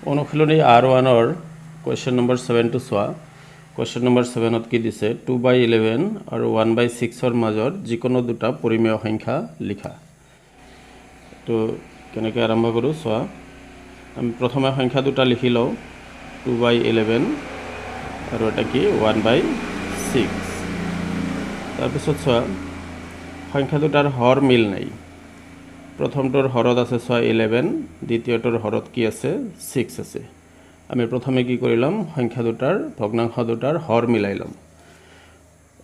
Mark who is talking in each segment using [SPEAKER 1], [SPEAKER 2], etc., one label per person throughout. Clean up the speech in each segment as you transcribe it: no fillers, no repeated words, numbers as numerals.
[SPEAKER 1] অনুশীলনী আৰ ওৱানৰ question number ছেভেনটো চোৱা। কুৱেশ্যন নম্বৰ ছেভেনত কি দিছে? 2/11 আৰু 1/6ৰ মাজৰ যিকোনো দুটা পৰিমেয় সংখ্যা লিখা। তো কেনেকৈ আৰম্ভ কৰোঁ চোৱা। আমি প্ৰথমে সংখ্যা দুটা লিখি লওঁ, 2/11 আৰু এটা কি 1/6। তাৰপিছত চোৱা, সংখ্যা দুটাৰ হৰ মিল নাই। প্ৰথমটোৰ হৰত আছে চোৱা 11, দ্বিতীয়টোৰ হৰত কি আছে 6 আছে। আমি প্ৰথমে কি কৰি ল'ম, সংখ্যা দুটাৰ ভগ্নাংশ দুটাৰ হৰ মিলাই ল'ম।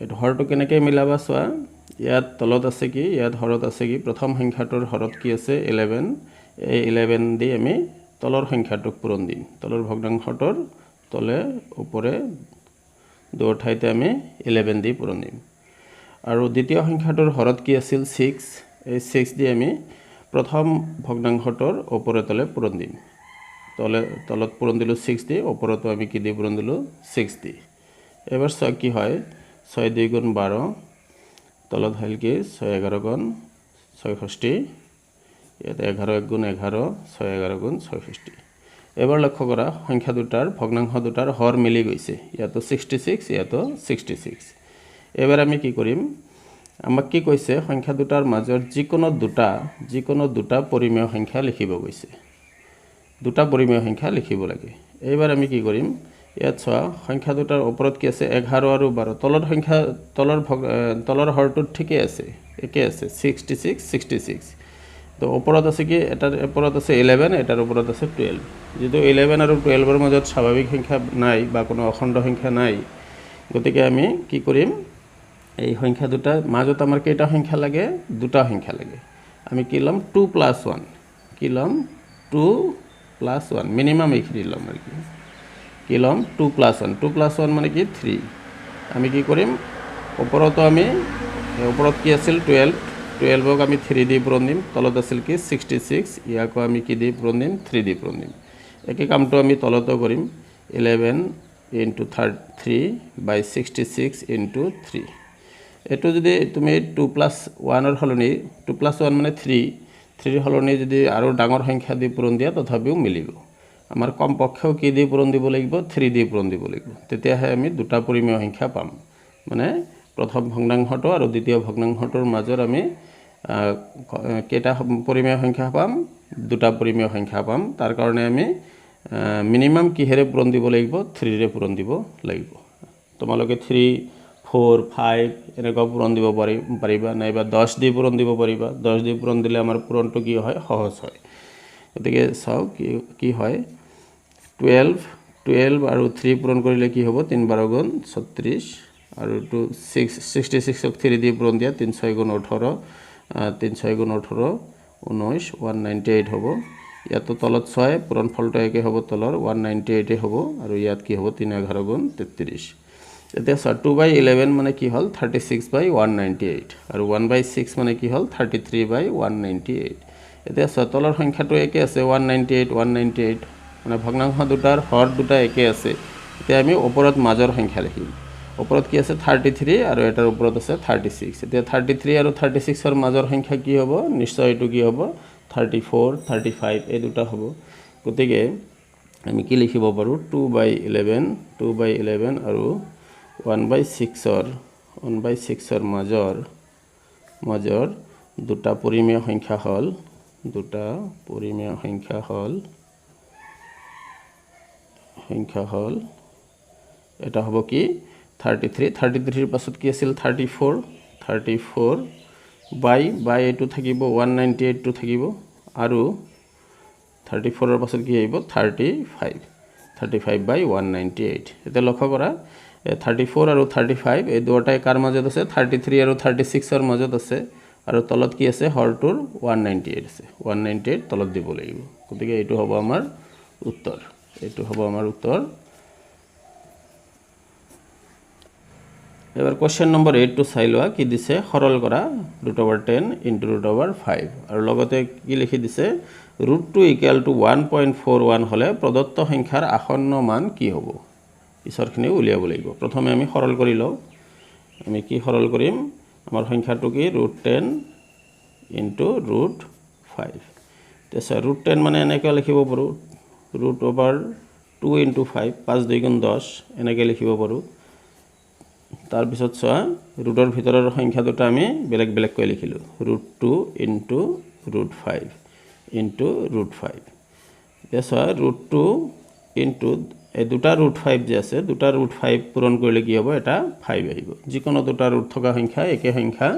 [SPEAKER 1] এইটো হৰটো কেনেকৈ মিলাবা চোৱা, ইয়াত তলত আছে কি, ইয়াত হৰত আছে কি, প্ৰথম সংখ্যাটোৰ হৰত কি আছে 11, এই 11 দি আমি তলৰ সংখ্যাটোক পূৰণ দিম। তলৰ ভগ্নাংশটোৰ তলে ওপৰে দুয়ো ঠাইতে আমি 11 দি পূৰণ দিম। আৰু দ্বিতীয় সংখ্যাটোৰ হৰত কি আছিল 6, এই 6 দি আমি প্ৰথম ভগ্নাংশটোৰ ওপৰে তলে পূৰণ দিম। তলত পূৰণ দিলোঁ 6 দি, ওপৰতো আমি কি দি পূৰণ দিলোঁ 6 দি। এবাৰ চোৱা কি হয়, 6 2 গুণ 12, তলত হ'ল কি 6 11 গুণ 66, ইয়াত 11 1 গুণ 11, 6 11 গুণ 66। এবাৰ লক্ষ্য কৰা, সংখ্যা দুটাৰ ভগ্নাংশ দুটাৰ হৰ মিলি গৈছে, ইয়াতো 66, ইয়াতো 66। এবাৰ আমি কি কৰিম, আমাক কি কৈছে, সংখ্যা দুটাৰ মাজৰ যিকোনো দুটা পৰিমেয় সংখ্যা লিখিব কৈছে, দুটা পৰিমেয় সংখ্যা লিখিব লাগে। এইবাৰ আমি কি কৰিম, ইয়াত চোৱা সংখ্যা দুটাৰ ওপৰত কি আছে 11 আৰু 12, তলৰ সংখ্যা তলৰ হৰটোত ঠিকেই আছে, একে আছে 66 66। তো ওপৰত আছে কি, এটাৰ ওপৰত আছে 11, এটাৰ ওপৰত আছে 12। যিটো 11 আৰু 12ৰ মাজত স্বাভাৱিক সংখ্যা নাই বা কোনো অখণ্ড সংখ্যা নাই, গতিকে আমি কি কৰিম, এই সংখ্যা দুটা মাজত আমাৰ কেইটা সংখ্যা লাগে, দুটা সংখ্যা লাগে। আমি কি ল'ম, 2 + 1, কি ল'ম 2 + 1, মিনিমাম এইখিনি ল'ম আৰু কি কি ল'ম 2 + 1। 2 + 1 মানে কি 3। আমি কি কৰিম, ওপৰতো আমি ওপৰত কি আছিল 12, 12ক আমি 3 দি পূৰণ দিম। তলত আছিল কি 66, ইয়াকো আমি কি দি পূৰণ দিম, 3 দি পূৰণ দিম। একে কামটো আমি তলতো কৰিম, 11 ইনটু 3/66 ইনটু 3। এইটো যদি তুমি 2 + 1ৰ সলনি, 2 + 1 মানে 3, 3ৰ সলনি যদি আৰু ডাঙৰ সংখ্যা দি পূৰণ দিয়া তথাপিও মিলিব। আমাৰ কমপক্ষেও কি দি পূৰণ দিব লাগিব, 3 দি পূৰণ দিব লাগিব, তেতিয়াহে আমি দুটা পৰিমেয় সংখ্যা পাম। মানে প্ৰথম ভগ্নাংশটো আৰু দ্বিতীয় ভগ্নাংশটোৰ মাজৰ আমি কেইটা পৰিমেয় সংখ্যা পাম, দুটা পৰিমেয় সংখ্যা পাম। তাৰ কাৰণে আমি মিনিমাম কিহেৰে পূৰণ দিব লাগিব, 3ৰে পূৰণ দিব লাগিব। তোমালোকে 3 4 5 এনেকুৱা পূৰণ দিব পাৰিবা, নাইবা 10 দি পূৰণ দিব পাৰিবা। 10 দি পূৰণ দিলে আমাৰ পূৰণটো কি হয়, সহজ হয়। গতিকে চাওক কি হয়, 12 12 আৰু 3 পূৰণ কৰিলে কি হ'ব, 3 12 গুণ 36, আৰু 2 6 66ক 3 দি পূৰণ দিয়া 3 6 গুণ 18, 3 6 গুণ 18 19, 198 হ'ব। ইয়াতো তলত 6, পূৰণফলটো একে হ'ব, তলৰ 198 হ'ব। আৰু ইয়াত কি হ'ব, 3 11 গুণ 33। এতিয়া চোৱা, 2/11 মানে কি হ'ল, 36/198, আৰু 1/6 মানে কি হ'ল, 33/198। এতিয়া চোৱা, তলৰ সংখ্যাটো একে আছে 198 198, মানে ভগ্নাংশ দুটাৰ হৰ দুটা একে আছে। এতিয়া আমি ওপৰত মাজৰ সংখ্যা লিখিম। ওপৰত কি আছে 33, আৰু এটাৰ ওপৰত আছে 36। এতিয়া 33 আৰু 36ৰ মাজৰ সংখ্যা কি হ'ব, নিশ্চয় এইটো কি হ'ব, 34 35, এই দুটা হ'ব। গতিকে আমি কি লিখিব পাৰোঁ, 2/11 আৰু 1/6ৰ মাজৰ দুটা পৰিমেয় সংখ্যা হ'ল, দুটা পৰিমেয় সংখ্যা হ'ল এটা হ'ব কি 33, 33ৰ পাছত কি আছিল 34, 34 বাই এইটো থাকিব 198টো থাকিব, আৰু 34ৰ পাছত কি আহিব 35, 35/198। এতিয়া লক্ষ্য কৰা, 34 আৰু 35 এই দুয়োটাই কাৰ মাজত আছে, 33 আৰু 36ৰ মাজত আছে, আৰু তলত কি আছে, হৰটোৰ 198 আছে, 198 তলত দিব লাগিব। গতিকে এইটো হ'ব আমাৰ উত্তৰ, এইটো হ'ব আমাৰ উত্তৰ। এবাৰ কুৱেশ্যন নম্বৰ 8টো চাই লোৱা, কি দিছে, সৰল কৰা √10 ইনটু √5, আৰু লগতে কি লিখি দিছে, √2 ইকুৱেল টু 1.41 হ'লে প্ৰদত্ত সংখ্যাৰ আসন্ন মান কি হ'ব, পিছৰখিনি উলিয়াব লাগিব। প্ৰথমে আমি সৰল কৰি লওঁ। আমি কি সৰল কৰিম, আমাৰ সংখ্যাটো কি, √10 ইনটু √5। তাৰপিছত √10 মানে এনেকৈ লিখিব পাৰোঁ, root over 2 into 5, 5 2 গুণ 10 এনেকৈ লিখিব পাৰোঁ। তাৰপিছত চোৱা ৰুটৰ ভিতৰৰ সংখ্যা দুটা আমি বেলেগ বেলেগকৈ লিখিলোঁ, root 2 into root 5 into root 5। এতিয়া চোৱা ৰুট 2 ইনটু এই দুটা ৰুট 5 যে আছে, দুটা ৰুট 5 পূৰণ কৰিলে কি হ'ব, এটা 5 আহিব। যিকোনো দুটা ৰুট থকা সংখ্যা একে সংখ্যা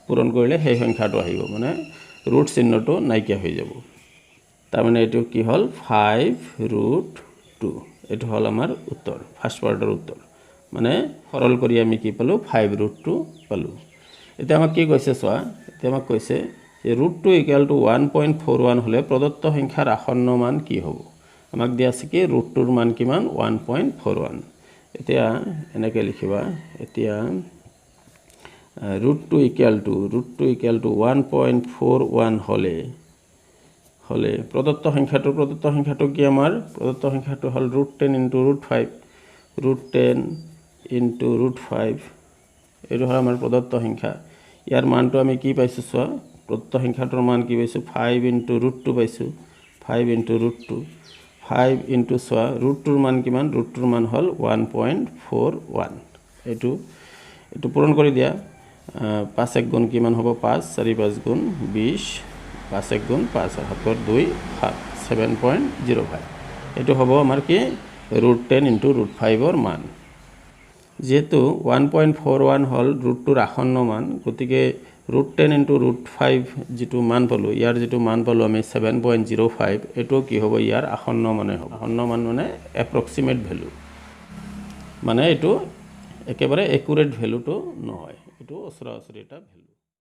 [SPEAKER 1] পূৰণ কৰিলে সেই সংখ্যাটো আহিব, মানে ৰুট চিহ্নটো নাইকিয়া হৈ যাব। তাৰমানে এইটো কি হ'ল 5 ৰুট 2, এইটো হ'ল আমাৰ উত্তৰ, ফাৰ্ষ্ট পাৰ্টৰ উত্তৰ। মানে সৰল কৰি আমি কি পালোঁ, 5 ৰুট 2 পালোঁ। এতিয়া আমাক কি কৈছে চোৱা, এতিয়া আমাক কৈছে যে ৰুট 2 ইকুৱেল টু 1.41 হ'লে প্ৰদত্ত সংখ্যাৰ আসন্ন মান কি হ'ব। আমাক দিয়া আছে কি ৰুট 2ৰ মান কিমান, 1.41। এতিয়া এনেকৈ লিখিবা, এতিয়া root 2 equal to, root 2 equal to 1.41 হ'লে প্ৰদত্ত সংখ্যাটো কি আমাৰ, প্ৰদত্ত সংখ্যাটো হ'ল root 10 into root 5, root 10 into root 5, এইটো হ'ল আমাৰ প্ৰদত্ত সংখ্যা। ইয়াৰ মানটো আমি কি পাইছোঁ চোৱা, প্ৰদত্ত সংখ্যাটোৰ মান কি পাইছোঁ, 5 ইনটু ৰুট 2 পাইছোঁ, 5 ইনটু ৰুট 2, 5 ইনটু চোৱা ৰুট 2ৰ মান কিমান, ৰুট 2ৰ মান হ'ল 1.41। এইটো পূৰণ কৰি দিয়া, 5 1 গুণ কিমান হ'ব, 5 4 5 গুণ 20, 5 1 গুণ 5 7 2 7, 7.05। এইটো হ'ব আমাৰ কি ৰুট 10 ইনটু ৰুট 5ৰ মান। যিহেতু 1.41 হ'ল ৰুট 2ৰ আসন্ন মান, গতিকে ৰুট 10 ইনটু ৰুট 5 যিটো মান পালোঁ, ইয়াৰ যিটো মান পালোঁ আমি 7.05, এইটোও কি হ'ব, ইয়াৰ আসন্ন মানে হ'ব। আসন্ন মান মানে এপ্ৰক্সিমেট ভেলু, মানে এইটো একেবাৰে একুৰেট ভেলুটো নহয়, এইটো ওচৰা ওচৰি এটা ভেলু।